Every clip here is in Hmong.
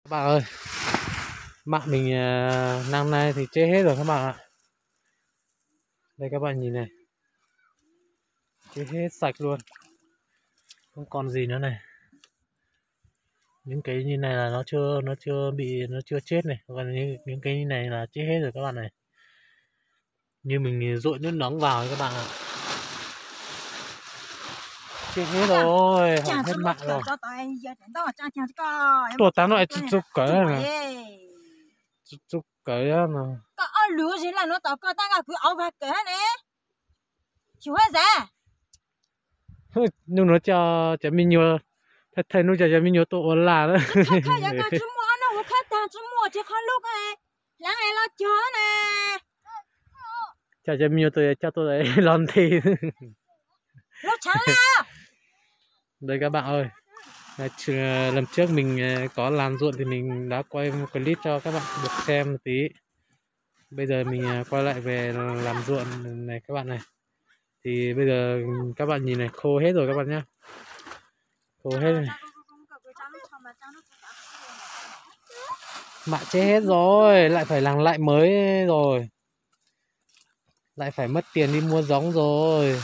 Các bạn ơi, mạng mình, à, năm nay thì chết hết rồi các bạn ạ. Đây các bạn nhìn này. Chết hết sạch luôn. Không còn gì nữa này. Những cái như này là nó chưa, nó chưa bị, nó chưa chết này. Còn những, những cái như này là chết hết rồi các bạn này. Như mình dội nước nóng vào các bạn ạ. Chết hết rồi, hỏng hết mạng rồi. Tua tag no es tsis txug kawg, tsis txug kawg no. Nub nuav cov, cov me nyuam, thaij thaij nub cov, cov me nyuam tuaj ua laj na. Cov, cov me nyuam tuaj coj tuaj los nthi. Đây các bạn ơi, lần trước mình, ờ, có làm ruộng thì mình đã quay một clip cho các bạn được xem một tí. Bây giờ mình, ờ, quay lại về làm ruộng này các bạn này. Thì bây giờ các bạn nhìn này, khô hết rồi các bạn nhé. Khô hết rồi. Mạ chết hết rồi, lại phải làm lại mới rồi. Lại phải mất tiền đi mua giống rồi.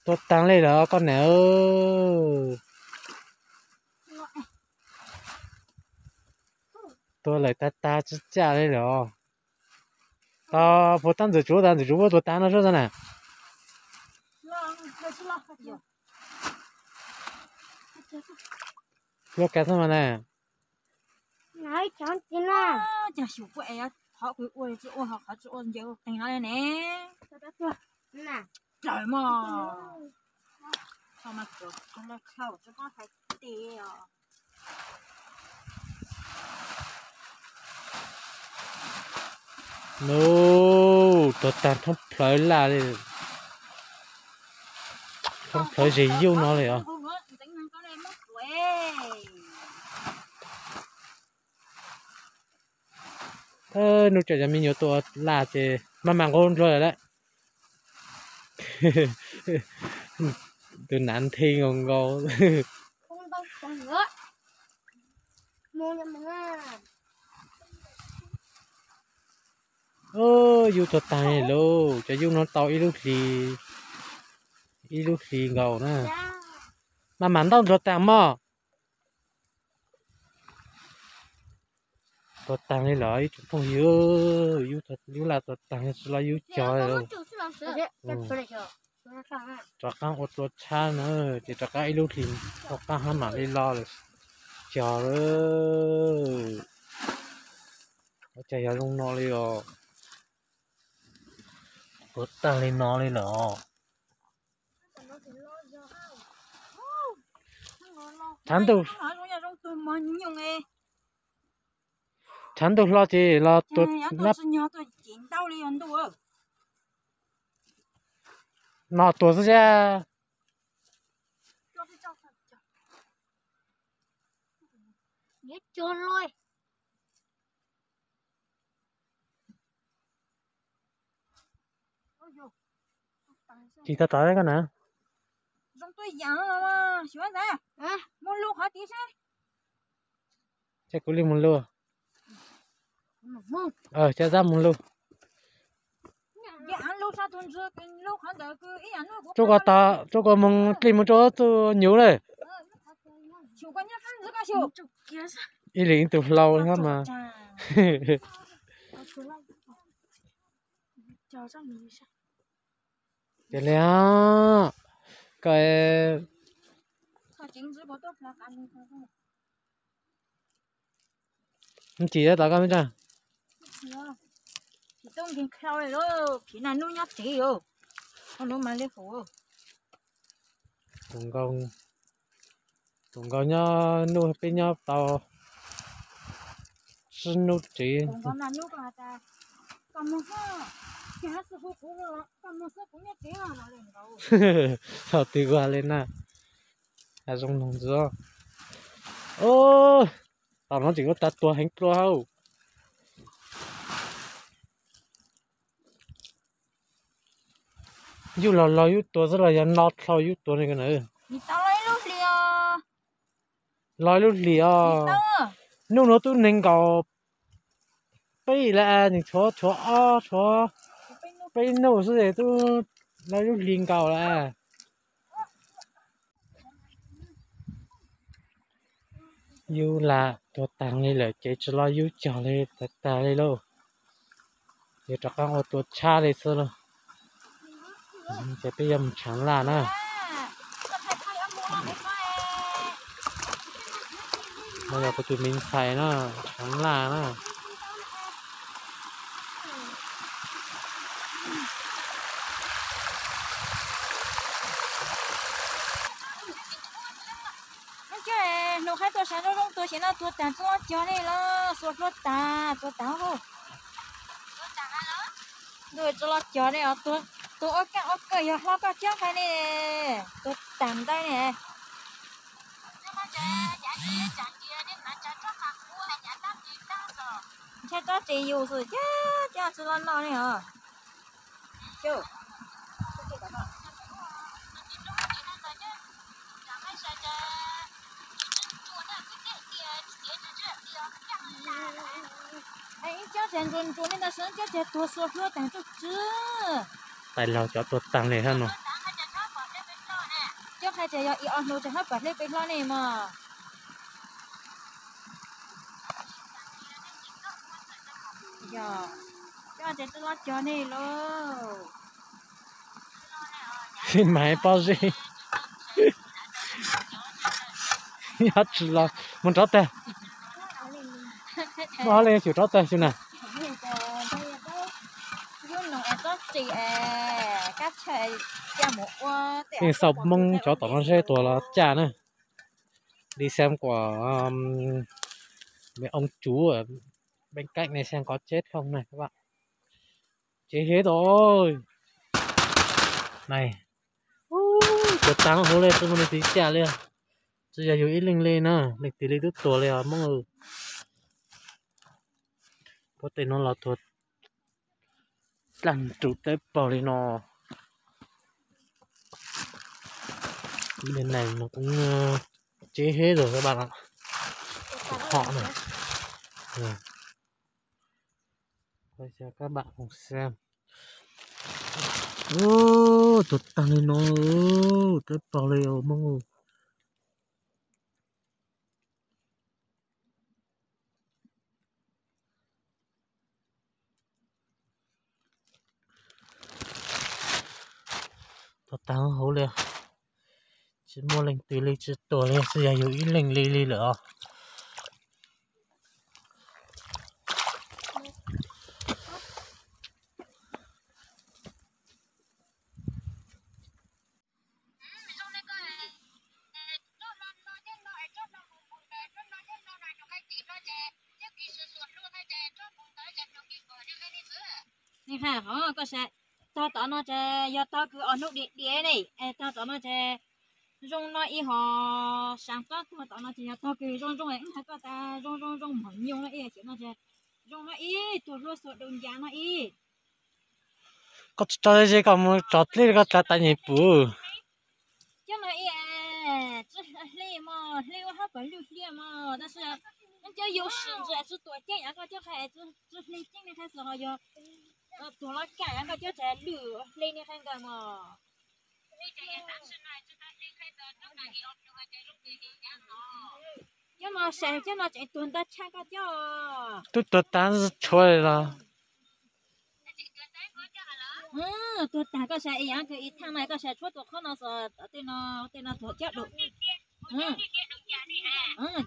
Tua tag li lawm koj niam. Tua lawm tag tag tsis caj li lawm. Tau puas tab ntxwv tsuv, tab ntxwv tsuv puas tua tag no sub na. Lub kav xwb mas na. Cas xyum kuj es qhov ua, ua qhov tsis ua nce ua qeeg no li ne. Plaws mog. Tso mas kuv laj khaus tsis paub hais tias. Nub, tuag tag thoob plawv laj li. Thoob plawv zes yuj no li os. Nub cov, cov me nyuam tuaj laj ces maj mam nqua nrog lawm. Tus nav nthi nkaus nkaus. Yub tuag tag lauj, cov yub no tau ib lub hli, ib lub hli nkaus na. Maj mam ntaub nrog tag mog. Tuag tag li lawm ib tsoom phooj ywg, yub laj tuag tag tsis los yub cog li. Rov qab ua tua tshab na, ces rov qab ib lub hlis rov qab hab mam li los lawm. Cog lawm. Ua cas yog zoo no li os. Tuag tag li no li lawm. Tshav ntuj, tshav ntuj hlo ces los tua, no tua xwb seb. Tsis tau tod koj na. Ces kuv li mus lug. Ces zab mus lug. Tsuas ko tod, tsuas ko moog dlej mus rua txuj nyuv lawm. Ib leeg ib tug hlau hab mas. Ces li, koj tsis tau koj me ntsa. Tus nkaus nyob nub peb nyob tau sib nub tsev. Thaum twg ua li na, zoo noog ntxiv. Tom no tseem ua tag tuag heev dlua hauj. Yub los los yub tuag xwb los yog no dlhau yub tuag ne ko na. Tau los ib lub hlis os. Los ib lub hlis os. Hnub nuav tub neeg nkaus peb lawm, nws tshuav tshuav ob tshuav peb nub xwb es tub los ib lub hlis nkaus lawm. Yub lam tuag taag li lawm ces tsi loj yub cog li tag tag li lauj. Yuav rov qaab ua tua tshab li xwb lauj. Ces peb yuav mus tshaav laj na. No yog kuv tus me ntxhais na, tshaav laj na. Hnub qaib tuaj saav zoo zoo tuag ces no tuag taag tub los cog ne los xuas hlua taag tuag taag. Ntuj, tub los cog ne os, tuag ob kaaj ob kawg yog hlob koj cog nqaij ne, tuag taag ntawd ne. Ntshai tsob tsev yus xwb, cog tsis los noj ne os. Ib cov tsev ntsuag ntsuag li ntawd xwb, cov tsev tuag xuas hlua taag tuaj tsw. Tais laug cov tuag taag li hab no. Cov qhov tsev yog ib ob hnub tseem hab pam hle pem hlo ne mog. Yog, cov tsev tub los cog ne lauj. Mas pob zeb. Yog tsis los mus nrov tag. Muaj ob leeg xyum rov tag xwb na. Yeej xaus Moob cov tom no seb tua los caj na. Đi xem của mấy ông chủ ở bên cạnh này xem có chết không này các bạn. Chết hết rồi. Này. Tuag taag huv le, tsi muaj leej twg caj li. Tsi yog yus ib leeg li na, leej twg li tub tuag li os Moob. Puab tej no los tuag dlaag rus tawb paug li no. Cái bên này nó cũng chết hết rồi các bạn ạ. Họ này. Các bạn cùng xem. Ua, tuag taag li no, tawb paug li os Moob. Tuag taag huv li, tsi muaj leej twg li tsi tuag li, tsi yog yus ib leeg li li lawm os. Koj saib, tog tom no ces yog tog kws ob hnub diam diam ne, tog tom no ces zoo no ib hom sab tog tom no ces yog tog kws zoo zoo, wb has koj tas zoo zoo zoo mom nyoog no ib xyoos no ces zoo no ib tug hlua xuas daus ncas no ib. Koj tso ze koj mus tso dlej koj tsa tas nyem pum. Cov no ib, tsi hle mog, hle ua hab pam lug hliaj mog, tab sis cov yus sim ntsis tsi tuam ceeb yav koj cov qha, tsi hle ceeb ne qha xwb ho yog tuag los kaj yav koj cov tsa lug hle ne qha nkaus mog. Cov no saib cov no tseem tuag ntau tshaj koj cov. Twb tuag tas tshuav los. Tuag tas koj saib ib yaam kws ib thaaj no koj saib tshuav tus qhov no xwb, tej no, tej no tuag cov daus,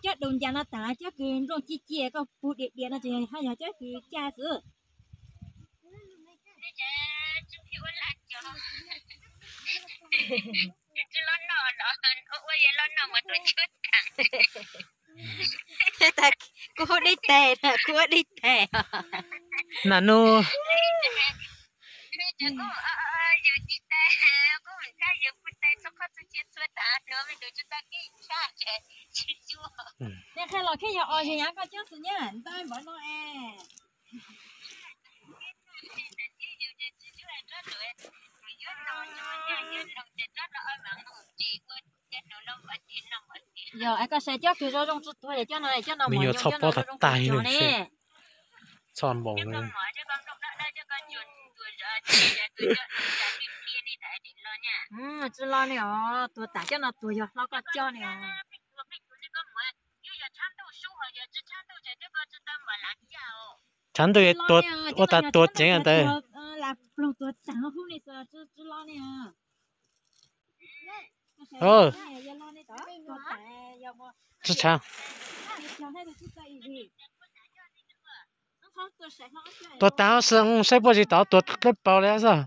cov daus ncas no tas cov kws nplooj ci ci koj pug diam diam no ces haj yog cov kws caj xwb. Kuv hu dib tag, kuv hu dib tag. Nam nub. Nej qha los khej yog os, yog yav koj cov xwb nyab, ntau npaum no es. Yog es koj saib cov kws zoo zoo tsis tuag, cov no, cov no me nyuam txhoj pob tag tag li ne. Txhoj npaum li. Tsis lo ne os, tuag tas cov no tuag yog hlob koj coj ne os. Tshav ntuj ua tas tuag ceev ntawd. Tsis tshav. Tuag tas saib puas tsis tau tuag dlawb paug li xwb.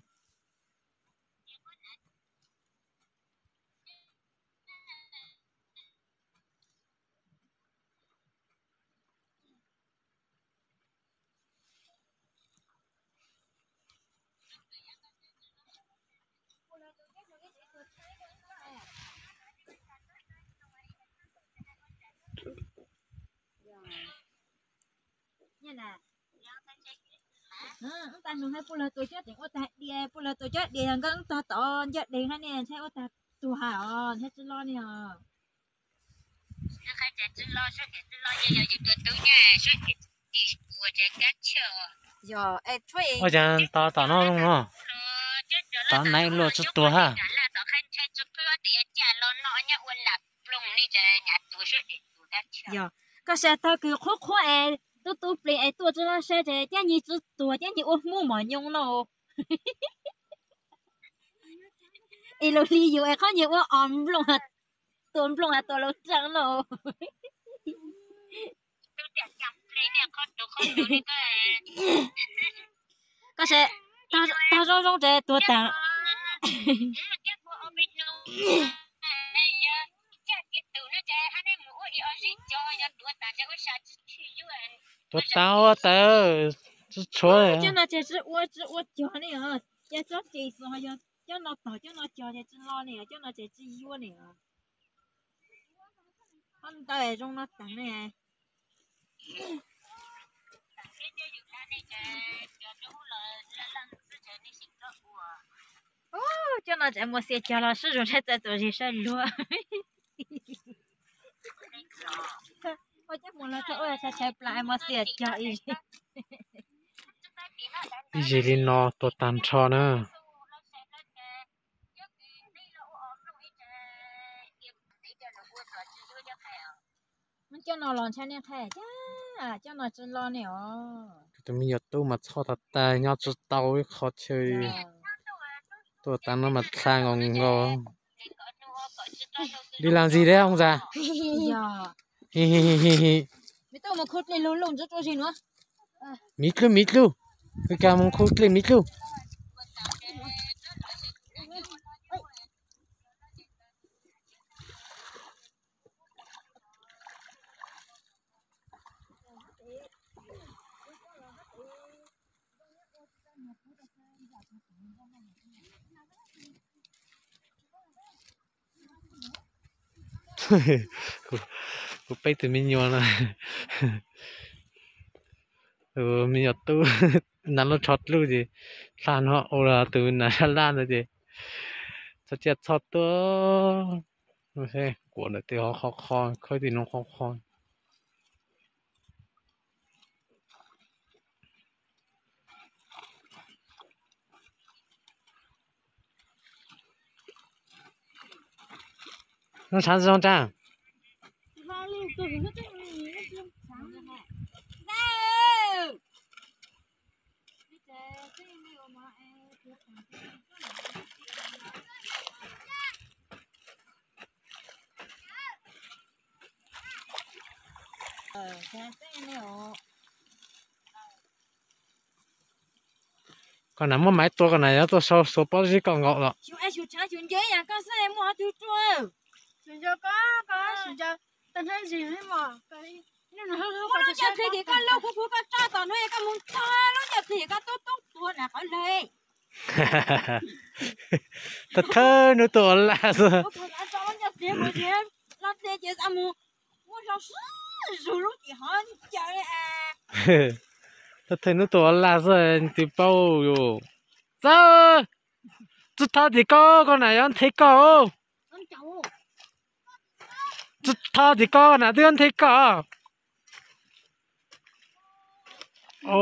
Tag nws hais puas lawv tuag cov tseem ua tag diav, puas lawv tuag cov diav yog nkawd tag tod ncav deeg hab ne, ntshai ua tag tuag os, ntshai tsis lo ne os. Ua cas tod tom no zoo no, tod naiv luaj tsis tuag hab. Yog koj saib tog kws qhuav qhuav es tub tub plig es tuaj tsis lo saib ces cab nyig tsis tuag, cab nyig ua hmoob mos nyoos no. Es lug li yus es qhov nyuag ua os nplooj, tua nplooj has tua lub tsev no. Koj saib, tog zoo zoo ces tuag tas. Tuag tas ua tas, tsis tshuav. Cov no ces tsis ua, tsis ua cog ne os, ces tsob ces xwb ho yog cov no tog cov no cog ces tsis lo ne os, cov no ces tsis yuav ne os. Qhov ntawd zoo no tag ne. Cov no tseem muaj xiam cog los sib zoo saib txawv txaus zis saib luag. Ua cov muag los txog ua tshais tshais plas muaj xiam cog ib zig li no tuag tag nrho na. Cov no los ntshai nej qhia, cov no tsis lo ne os. Tus me nyuam tub mas txhoj tag tag nyob tsis tau ib qho chaw. Tuaj tav no mas dha nkaus nkaus. Đi làm gì đấy ông già? Miv dlub, miv dlub. Koj mus khu dlej miv dlub. Kuv peb tus me nyuam no, tus me nyuam tub nas lub tsho dlub ces dlha no ua tus nas laj laj ntawd ces txhoj ciaj txhoj tuaj, kuam ntawm tes hov qhov qho, khawb tim no qhov qho. Zoo tshav zoo tsam. Koj nam muab maiv tua, koj nam yuav tuaj sau xuas pob zeb koj nkaus los. Thawj thawj hnub tuaj ua laj xwb. Thawj thawj hnub tuaj ua laj xwb twb paub yus. Txawj, tsis tho tim koj, koj nam yuav nthe koj. Tsis tho tim ko na twb nthe ko. O,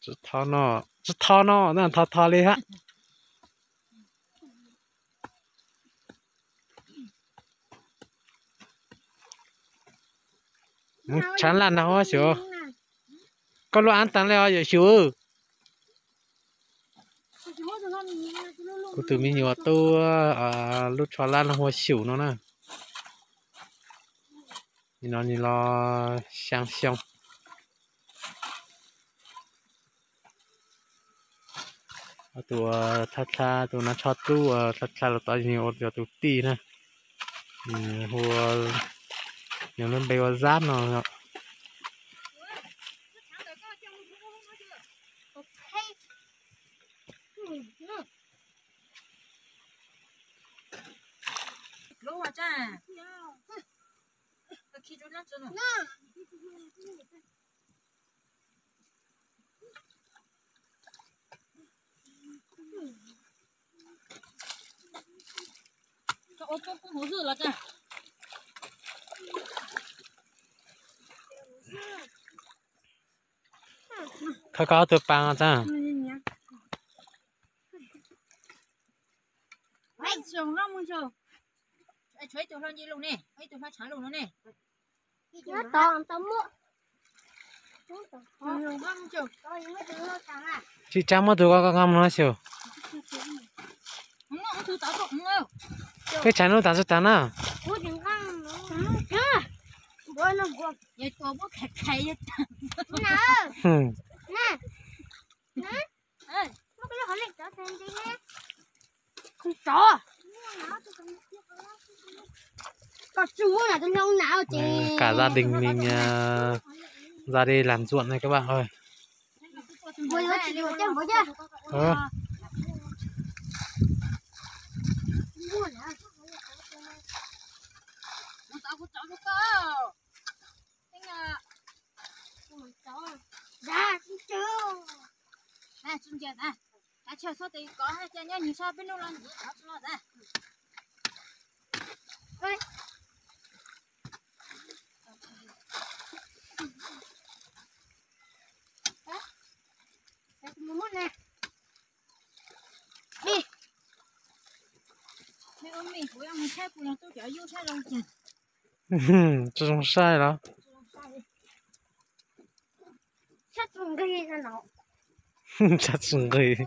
tsis tho no, tsis tho no, tho tho li hab. Tshav laj nag hua xyum. Koj lub ab taag le os yawm xyum. Kuv tus me nyuam tub lub tsho laj nag hua xyum no na. Nim no nws los xyaa xyoo. Tus dlha dlha, tus nav tsho dlub dlha dlha los tod yog tus tij na. Hu, yog lub npe ua Zab no. Khawb koj ob tug paas tag. Tsis tsaab muab tug ko nqa mus no xyum. Peb tshav nub taag txug taag na. Cả gia đình mình, à, ra đi làm ruộng này các bạn ơi. Ơ. Tsis zoo saib los? Sab tsis nqis.